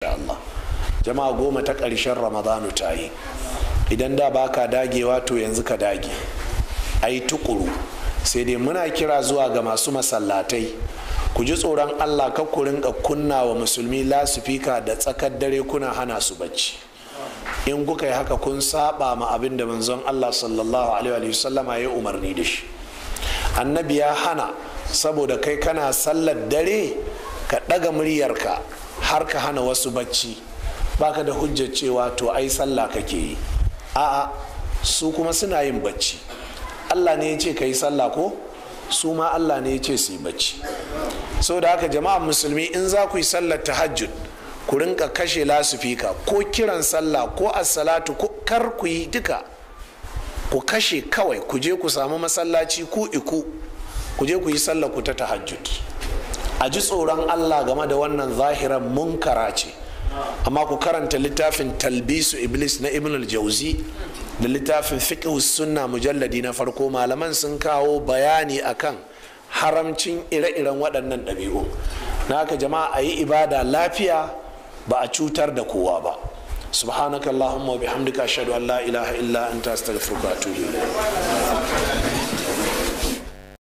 Allah. Jama'a, 10 ta ƙarshen Ramadanu ta yi. Idan da baka dagewa, to yanzu ka dage, ai tukuru. Sai dai muna kira zuwa ga masu masallatai, ku ji tsoron Allah, kar ku rinka kunna wa musulmi lasifika da tsakar dare kuna hana su bacci. In kuka yi haka, kun saba ma abin da manzon Allah sallallahu alaihi wasallama ya umarni da shi. Annabi ya hana, saboda kai kana sallar dare ka ɗaga muryarka har ka hana wasu bacci, baka da hujjar cewa to ai sallah kake yi. A'a, su kuma suna yin bacci. Allah ne ya ce ka yi sallah ko? Su ma Allah ne ya ce su yi bacci. Saboda haka, jama'a musulmi, in za ku yi sallar tahajjud, ku rinka kashe lasufika, ko kiran sallah ko assalatu ko kar ku yi duka, ku kashe kawai. Ku je ku samu masallaci ku iku, ku je ku yi sallah ku ta tahajjud. A ji tsoron Allah game da wannan zahiran munkara ce. Amma ku karanta littafin Talbisu Iblis na Ibn al-Jauzi da littafin Fiqh Sunna mujalladi na farko, malaman sun kawo bayani akan haramcin ire-iren waɗannan ɗabi'u. Na haka jama'a, a yi ibada lafiya, ba a cutar da kowa ba. Subhanakallahumma wa bihamdika, ashhadu an la ilaha illa anta, astaghfiruka wa atubu ilayk.